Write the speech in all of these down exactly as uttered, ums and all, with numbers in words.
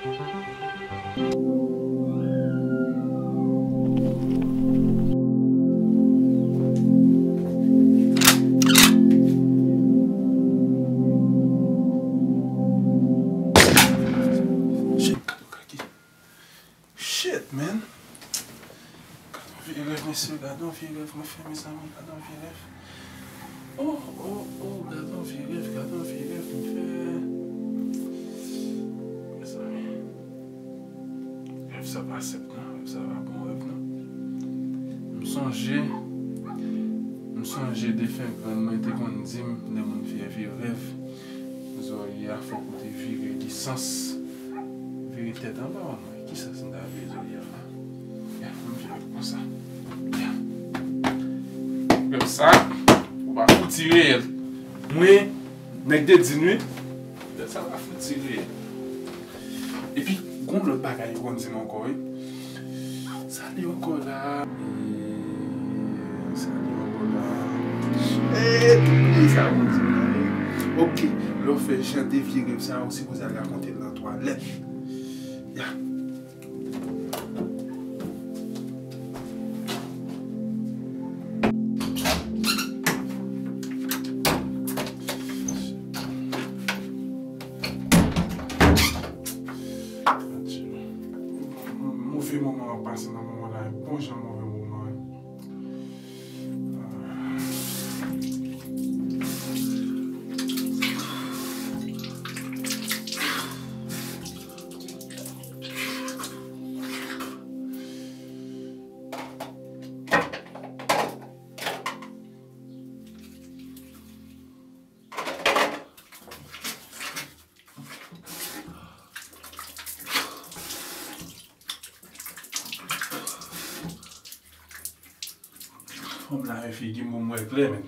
Shit, man. Gad yon vye rèv, mesye, gad yon vye rèv mwen fè, mezanmi, gad yon vye rèv. Oh, oh, oh, gad yon vye rèv, gad yon vye rèv mwen fè. Mezanmi, rèv sa pa senp non, rèv sa pa bon rèv non. M sonje, m sonje defen grann mwen te konn di m, lè moun fè vye rèv, zòrye a fòk ou te vire li sans, vire tèt anba, mwen. Kisa sa ta vle di a? Ya, fò m fè konsa. Ya. Konsa, ou pa fouti reyèl. Mwen, nèg Dedin wi. Sa pa fouti reyèl. Epi, gon lòt bagay yo konn di m ankò, wi. Sa li ankò la. Sa li ankò la. Shit, oubli sa moun di m la, wi. Ok, lè w fè jan de vye rèv sa, ou sipoze al rakonte l nan twalèt. Ya. Move moman an pase nan moman la, bon jan move moman an. Fò m lave figi m pou m wè klè, men.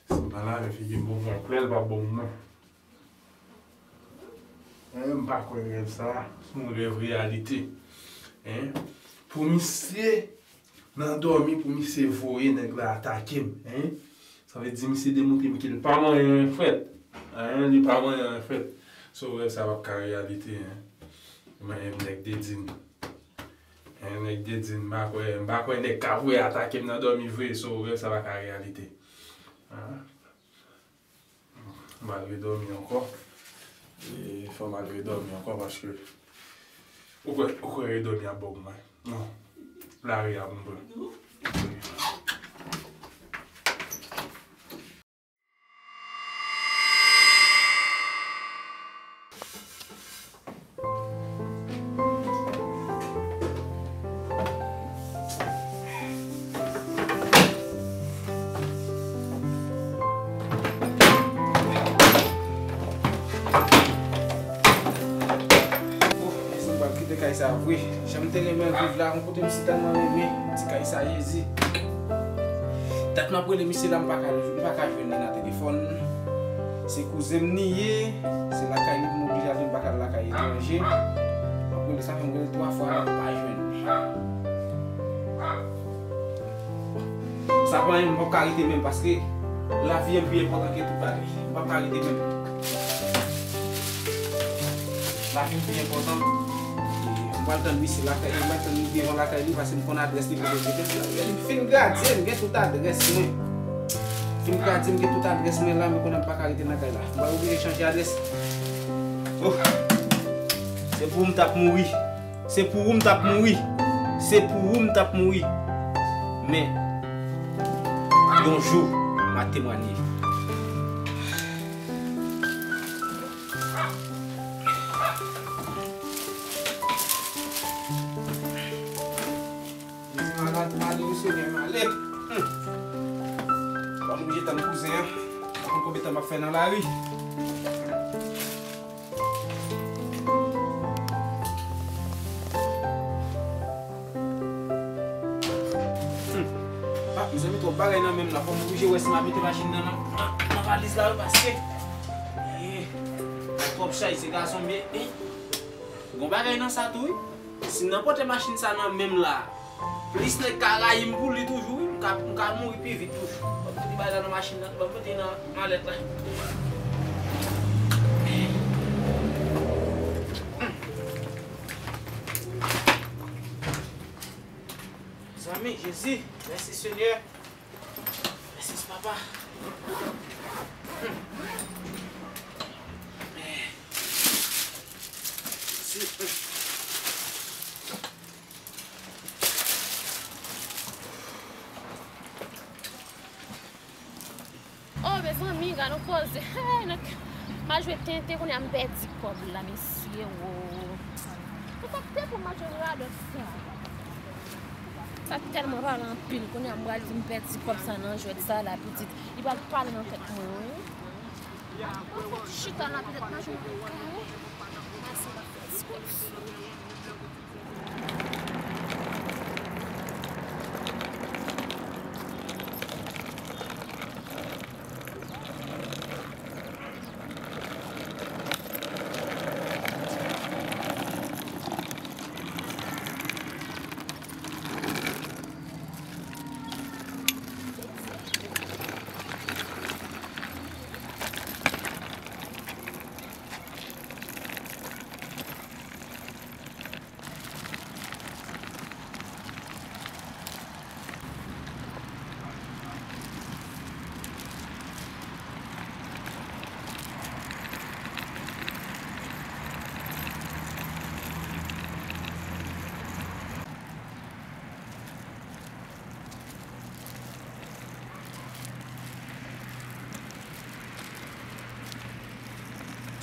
Si m pa lave figi m pou m wè klè, l p ap bon pou mwen. Eh, m pa kwè rèv sa, se yon rèv reyalite. Hein? Pou misye, nan dòmi, pou misye voye nèg la atake m, hein? Sa vle di misye demontre m ke l pa manyen anyen fèt. Hein, li pa manyen anyen fèt. So, rèv sa p ap ka reyalite, hein? Men, nèg Dedin. Hein, nèg Dedin, m pa kwè, m pa kwè nèg ka voye atake m nan dòmi vre. So, rèv sa pa ka reyalite. Hein? M al redòmi ankò. E fò m al redòmi ankò paske ou kwè, ou kwè redòmi ap bon pou mwen? Non. Lari a pou m pran. Oh, mezanmi, m pral kite kay sa vre. Jan m te renmen viv la, yon kote m si tèlman renmen ti kay sa, Jezi. Dat m ap rele misye la, m pa ka, m pa ka jwenn li nan telefòn. Se kouzen m li ye, se lakay li pou m oblije ale, m pa ka al lakay etranje. M ap rele, sa fè m rele twa fwa, m pa jwenn li. Sa pa anyen, m p ap ka rete menm, paske lavi an pi enpòtan ke tout bagay. M p ap ka rete menm. Lavi m pi enpòtan. E, m pral tann misye lakay, m pral tann li devan lakay li, paske m konn adrès li kote l rete. M fin gradye, m gen tout adrès mwen. Fin gradye, m gen tout adrès mwen la, men kounye a m pa ka rete nan kay la. M pral oblije chanje adrès. Oh! Se pou m t ap mouri. Se pou ou m t ap mouri. Se pou ou m t ap mouri. Men, yon jou, m a temwanye. Mezanmi, malad, malere, Senyè, malere. Hmm. M oblije tann kouzen an. Pa konn konbyen tan m ap fè nan lari. Hmm. Ah, mezanmi, twòp bagay nan men m la. Fò m oblije wè si m a mete machin nan nan, nan, nan valiz la wi, paske, eh, twòp chay, se gason m ye, eh. Gon bagay nan sa tou wi. Si m nan pote machin sa nan men m la, plis nèg ka rayi m pou li toujou wi. M ka, m ka mouri pi vit toujou. Ban m mete bagay la nan machin nan, ban m mete nan malèt la. Hmm. Men Jezi, mèsi Senyè. Mèsi Papa. Oh, mezanmi, gade yon koze. Hey, nan, m al jwe tenten, kounye a m pèdi kòb la, mesye, wo. Ou pa te pou m al jwe radòt sa. Sa tèlman pale anpil, kounye a m pral di m pèdi kòb sa nan jwèt sa la, pitit. Li pral pale nan tèt mwen, wi. Chita la, petèt m al jwe yon kare. Mwen se la pèdi kòb sa.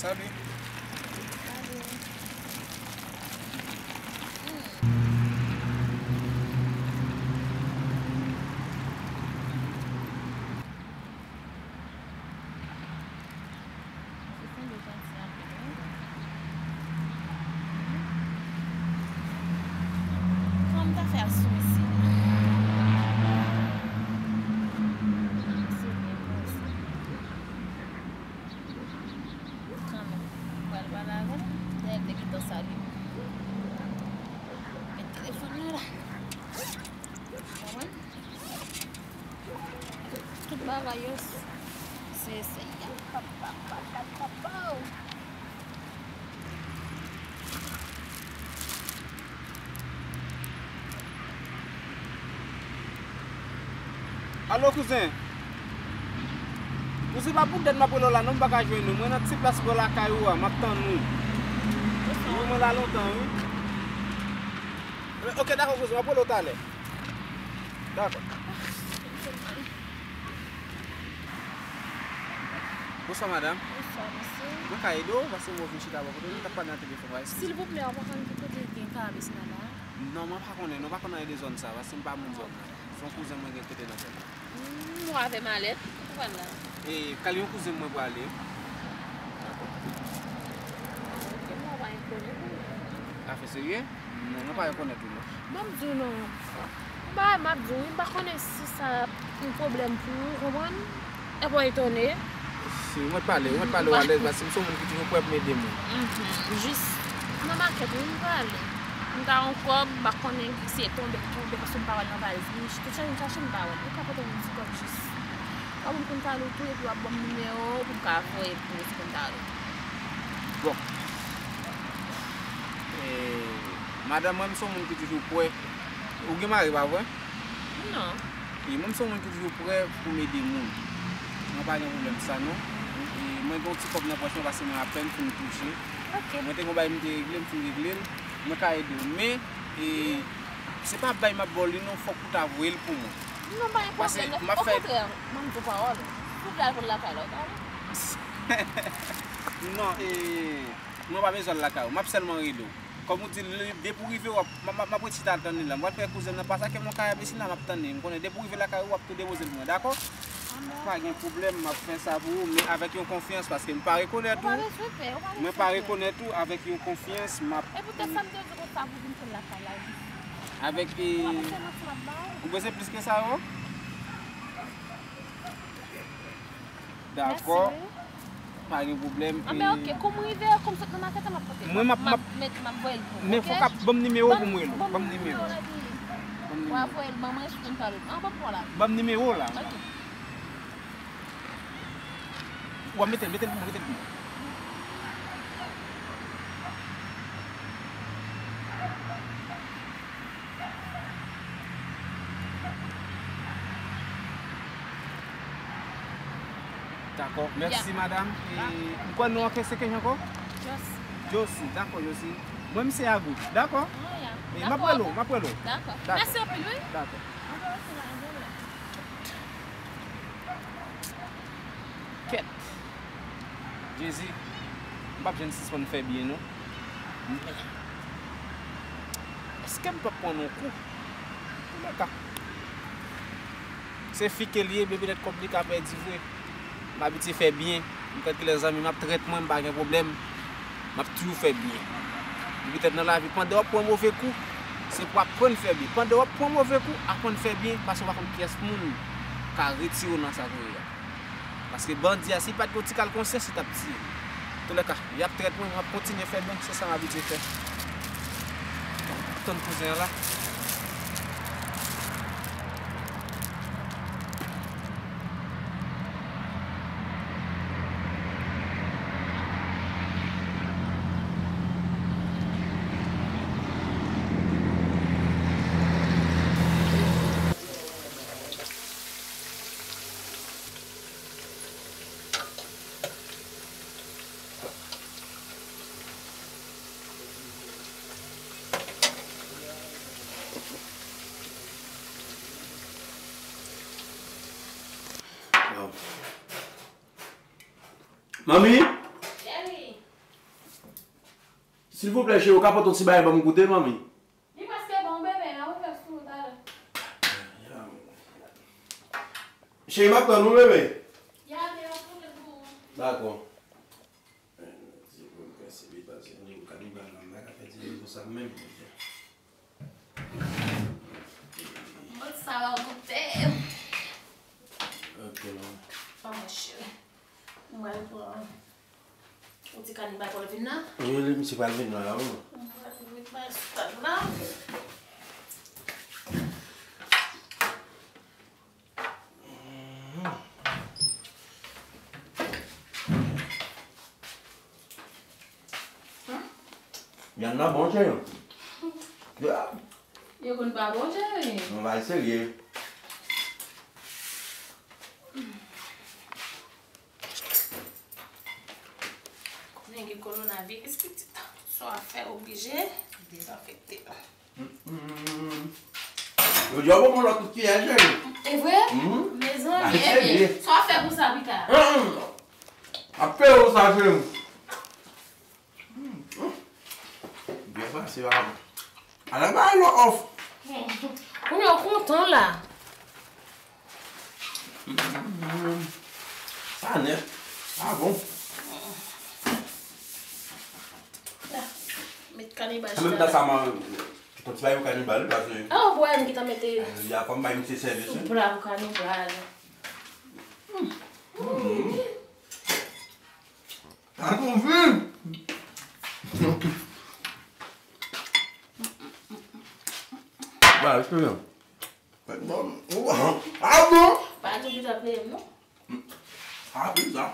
Salut. Kòman m ta fè al sou mesye a? Kanmenm, pral pale avè l. Dayè, m te gentan salye. Met telefòn nan la. Konprann? Tout bagay yo, se, se, ya, pa, pa, pa, pa, pa, pa. Alo, kouzen. Kouzen, pa pou dèt m ap rele w la, non, m pa ka jwenn ou. Mwen nan ti plas bò lakay ou a, m ap tann ou. Wi, mwen la lontan, wi. Ok, dakò, kouzen, m ap rele w talè. Dakò. Bonswa, madanm. Bonswa, mesye. Mwen ka ede w, paske mwen vin chita bò kote w, nou t ap pale nan telefòn, w a eskize. Silvouplè, ou pa konn ki kote gen karabiz la la? Non, mwen pa konnen, non, pa konn anyen de zòn sa, paske m pa moun zòn nan. Se yon kouzen mwen gen ki rete nan zòn nan. Hmm, ou avè malèt, ou pral la? E, kay yon kouzen mwen prale. Dakò. Ok, mwen pa rekonèt ou. Afè serye? Non, mwen pa rekonèt ou, non. Ban m di w non. Yon bagay m ap di w, wi, m pa konnen si sa yon pwoblèm pou ou, konprann? Epi w etone. Si, ou mèt pale, ou mèt pale w alèz, paske m se yon moun ki toujou prè pou m ede moun. Mhm. Jis nan makèt, wi, m prale. M ta yon kòb, m pa konnen si se tonbe, tonbe, paske m pa wè l nan valiz mwen. Tout chan m chache, m pa wè l. Ou ka pote yon ti kòb jis. Kòm m konn pale w tou, epi w ap ban m nimewo w pou m ka voye pou w, si konn pale w. Bon. E, madanm, mwen, m se yon moun ki toujou prè. Ou gen mari, pa vre? Non. E mwen, m se yon moun ki toujou prè pou m ede moun. Mwen pa gen pwoblèm sa, non. E mwen gen yon ti kòb nan pòch mwen, paske mwen apèn fin touche. Ok. Mwen te gen yon bagay m te regle, m fin regle l. Mwen ka ede w. Men, e, se pa bay m ap ba w li, non, fòk ou ta voye l pou mwen. Non, pa gen pwoblèm. Okontrè, m ap di w pawòl. Si w vle al pou l lakay la, ou ka ale. Non, e, mwen pa bezwen al lakay ou. M ap sèlman rele w. Kòm ou di, depi w rive, w ap, m ap, m ap ret chita tann li la. M pral fè kouzen nan pase ak yon kay isit la, m ap tann li. M konnen depi w rive lakay ou, w ap tou depoze l pou mwen, dakò? Pa gen pwoblèm, m ap fè sa pou ou, men avèk yon konfyans, paske m pa rekonèt ou. Ou pa bezwen pè, ou pa bezwen pè. Mwen pa rekonèt ou, avèk yon konfyans, m ap. E poutèt sa m te di konsa pou vin fè l lakay la, jis. Avèk, e, ou pa bezwen manti m ap ba ou. Ou bezwen plis ke sa yo? Dakò. Mèsi, wi. Pa gen pwoblèm. Anben, e, ok, kou m rive, kou m sot nan makèt la, m ap pote. Mwen, m ap, m ap met, m ap voye l pou ou, men ok? Fòk ap ban m nimewo pou m rele w. Ban m nimewo. Ban m nimewo. W a voye l ban mwen, si m pale. An, ban m pran la. Ban m nimewo la. Ok. W ap mete l, mete l pou mwen, mete l pou mwen. Dakò, mèsi, madam. E, m kwè non an se ki jan ankò? Josi. Josi, dakò, Josi. Mwen, m se Agout. Dakò? E, m ap rele w, m ap rele w. Dakò. Mèsi anpil, wi. Dakò. Kèt. Jezi, m p ap janm sispann fè byen, non. Men, èske m p ap pran yon kou? Toulèka. Se fi ke l ye, men petèt kòb li ka pèdi vre. M abitye fè byen. M kèlkilè zanmi m ap trèt mwen, m pa gen pwoblèm. M ap toujou fè byen. Epi tèt nan lavi, pandan w ap pran move kou, se pou w aprann fè byen. Pandan w ap pran move kou, aprann fè byen, paske w pa konn kiyès moun ka retire w nan sa ke w ye a. Paske bandi a, si l pa t gen yon ti kal konsyans, li t ap tiye m. Toulèka, y ap trèt mwen, m ap kontinye fè byen, se sa m abitye fè. Tann kouzen an la. Manmi? Cheri. Silvouplè, cheri, ou ka pote yon ti bagay ban m goute, manmi? Li prèske bon, bebe, n a ouvè sou ou talè. Cheri, m ap tann ou, bebe. Ya, te ap pote pou ou. Dakò. Di pou m fè sevi, paske nou kanibal, m pa ka fè ti rezo sa menm. Mwen sa va goute. Ok, manmi. Pa mwen cheri. Mwen pran. Ou di kanibal pral vin la? Wi, li misye pral vin la, wi. Mwen pral vin bay sou tab la. Vyann nan bon, cheri. Yo konn pa bon, cheri. Nou bay serye. Konnen gen kowonaviris, pitit. Sa w ap fè, oblije dezenfekte. Yo di w bon, lòt tout kiyè, cheri. E vre? Mezanmi, ebyen, sa w ap fè pou sa pita? Ap fè ou sa, cheri. Byen pase, pa. Ala ba lò òf. Kounye a w kontan la. Sa nèt. Sa bon. Met kanibal. An menm tan sa, man, ki ton ti bagay pou kanibal, paske. Ah, ou wè m ki ta mete. Ya, fò m bay misye sèvis, wi. Sou pla pou kanibal. Sa konfim. Ba, eksperyans. Bon. Ah bon? Pa di pita peye m, non? Ah, pizza.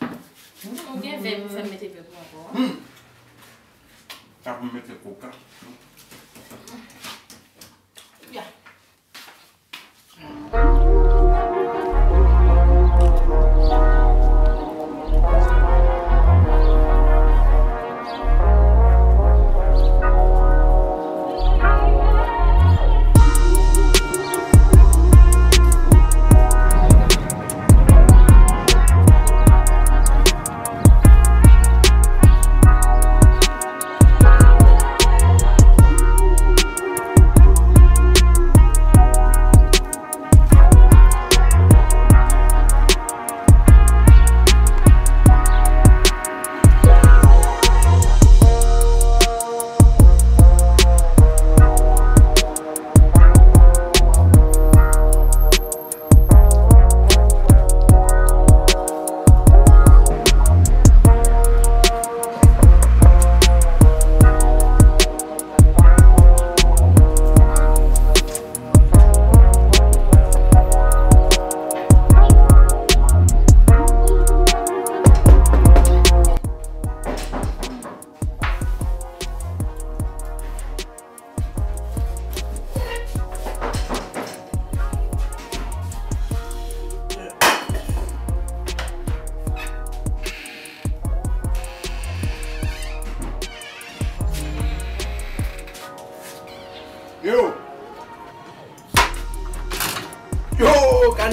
Ou gen vè pou fè m mete vè pou ankò. Sa pou m mete koka. Ya.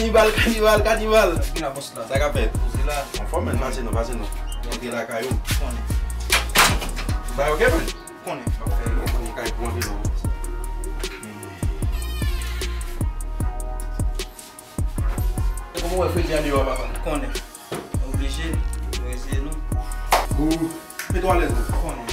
Kanibal, kanibal, kanibal. Ki la bòs la? Sa k ap fèt? Poze la. Anfòm, men, pase non, pase non. Antre lakay ou. Konnen. Bay, ok, men? Konnen. Antre kay pou antre non. Kòman w wè fredi a deyò a, papa? Konnen. Oblije, nou eseye nou. Ou mete w alèz non. Konnen.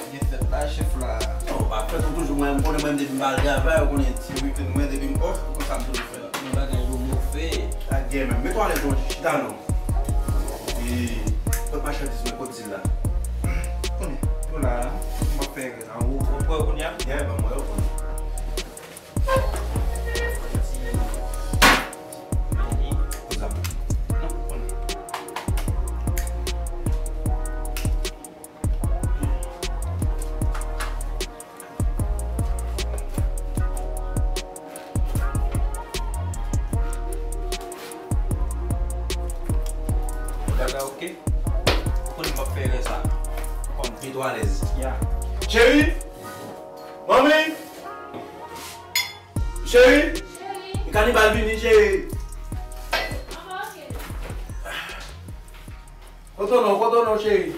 Gen fèt la, chèf la. Non, pa fèt ou toujou, mwen, m konnen mwen depi m pa al travay, ou konnen ti weekend mwen depi m off, konsa m toujou fè la. Yon bagay yo move. Pa gen menm. Mete w alèz non, chita non. E, kot machandiz mwen, kot di l la? Konnen, yo la, m ap fè rè la. Ou, ou pran yo kounye a? Yeah, ban mwen yo konnen. Bagay ok. Konnen m ap fè erè sa. Konnen. Mete w alèz. Ya. Cheri! Manmi! Cheri! Kanibal vini, cheri! Kote w non, kote w non, cheri?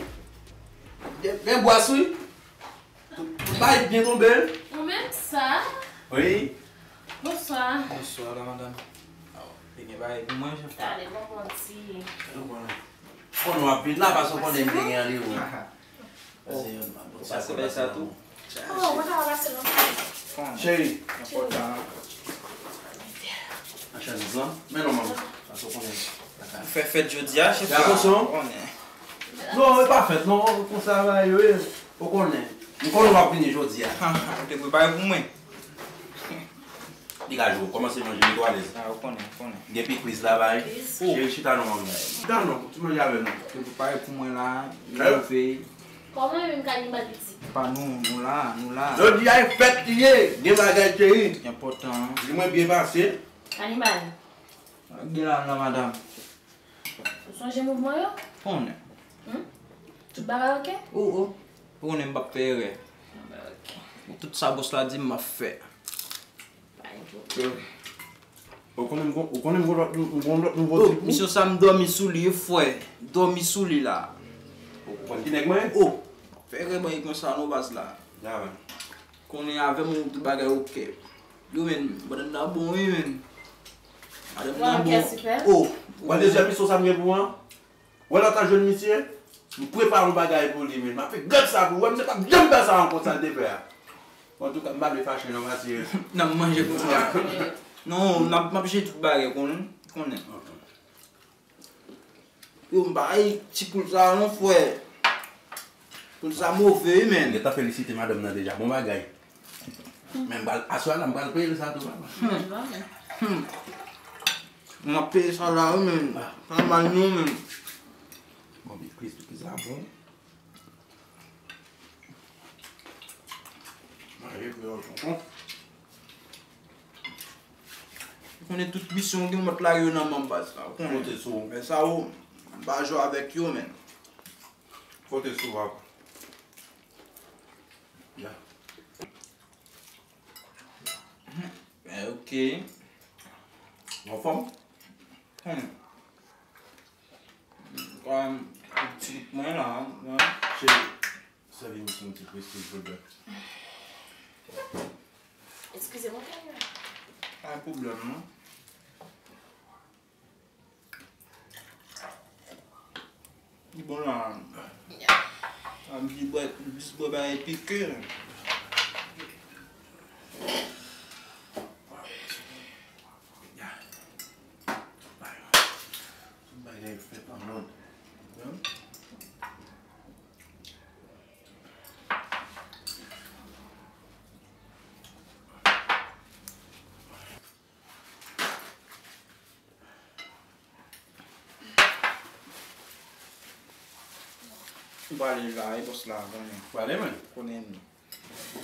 Gen, gen bwas, wi. Tout, tout bagay byen tonbe. Ou menm sa? Wi. Bonswa. Bonswa, la madanm. Aw, te gen bagay pou mwen, chèf la? Gade, bon, bon, ti. Ou konnen. Konnen w ap vin la, paske w konnen m te gen randevou. Pase yon, pase bay sa tou. Oh, mwen ta pase nan kay. Cheri. Enpòtan. Machandiz lan. Men non, manman. Paske w konnen. Ou fè fèt jodi a, chèf la. Fè atansyon. Konnen. Non, e pa fèt, non. Konsa, bagay yo ye. Ou konnen. M konnen w ap vini jodi a. Ou te prepare pou mwen. Degaje w, kòmanse manje, mete w alèz. A, ou konnen, ou konnen. Gen pikliz la, bay. Cheri, chita non, manmi. Chita non, ti manje avè nou. Te prepare pou mwen la, move. Kòman menm kanibal pitit? Epa nou, nou la, nou la. Jodi a e fèt li ye, gen bagay cheri. Enpòtan. Di mwen byen pase. Kanibal. Gen la, la, madanm. Ou sonje mouvman yo? Konnen. Hmm? Tout bagay ok? O, o. Ou konnen m p ap fè erè. Tout sa bòs la di m, m ap fè. Pa gen pwoblèm. Ou konnen m gon, ou konnen m gon lòt, m gon lòt nouvo tip, wi. Misye sa m dòmi sou li, wi, frè. Dòmi sou li la. Ou konn ki nèg mwen ye? O, fè erè ban li konsa non baz la. Konnen avè m ou tout bagay ok. Yo, men, madanm nan bon, wi, men. Madanm nan bon. O. Ou wè dezyèm misyon sa m gen pou ou an? Wè lè w ta jwenn misye, m prepare yon bagay pou li, men. M ap fè gad sa pou ou wè, misye p ap janm fè sa ankò, sa l te fè a. Antouka, m pa vle fache non, mesye. N ap manje konsa. Non, n ap, m ap jere tout bagay, konnen, konnen. Yo, m pa rayi ti poul sa non, frè. Poul sa move, wi, men. Gentan felisite madanm nan deja. Bon bagay. Men m pral, aswè a la, m pral peye l sa tou, papa. Hmm. Hmm. M ap peye sa la, wi, men. Sa mal non, men. Bon, men Kris, ki sa bon. Manje kreyòl tonton. Ou konnen tout misyon gen mòt lage yo nan men baz la. Ou konnen. Konte sou ou. Men sa yo, m pa jwe avèk yo, men. Konte sou ou, papa. Ya. Men ok. Ou anfòm? Hmm. Kòm ti mwen la, mwen. Cheri, sèvi m ti, yon ti prestij, silvouplè. Eskize mwen, Kenya. Pa gen pwoblèm, non. Li bon la. A m jis bwè, jis bwè bagay pike. Tout bagay fèt an lòd. M prale la, e bòs la, konnen. Prale, men. Konnen.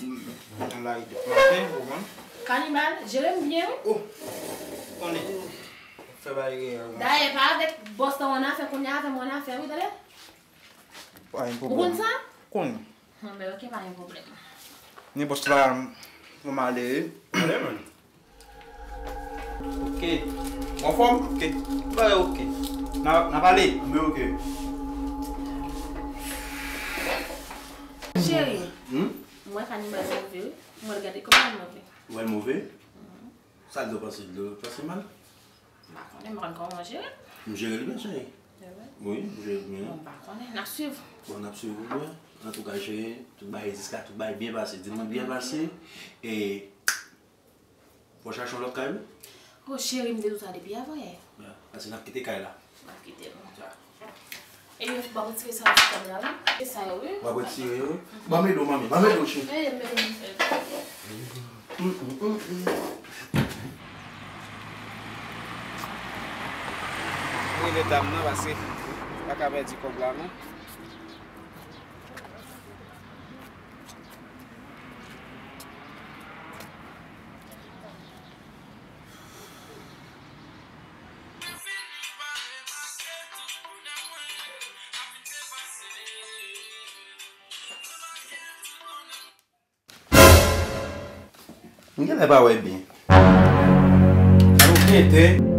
M nan lari depi maten, ou konprann? Kanibal, jere m byen, wi. O! Konnen. Fè bagay reyèl, wi. Dayè, pa avèk bòs la w annafè, kounye a avè m w annafè, wi, tande? Pa gen pwoblèm. Ou konn sa? Konnen. Bon, men ok, pa gen pwoblèm. Ni bòs la, pou m ale, wi. Ale, men. Ok. Ou anfòm? Ok. Bagay ok. N a, n a pale? Men ok. Cheri, hmm? M wè kanibal move, wi. M wè l gade kòman l move. Ou wè l move? Sa l di w panse? L di w panse mal? M pa konnen, m pa konn kòman w jere l. M jere l byen, cheri. Se vre? Wi, m jere l byen. Bon, m pa konnen. N ap swiv. Bon, n ap swiv ou byen. Antouka, cheri, tout bagay jiska tout bagay byen pase. Di l mwen byen pase. E fò chache yon lòt kay, wi. O cheri, m te di w sa depi avan yè. Ya, pase n ap kite kay la. N ap kite l. Ya. E w ap retire sa sou tab la, wi. E sa yo, wi. W ap retire yo, wi. Ban m ede w, manmi. Ban m ede w, cheri. Ede m, ede m. Mm, mm, mm, mm. Mwen ede dam nan, pase pa ka pèdi kòb la, non. M genlè pa wè byen. Alò, tenten.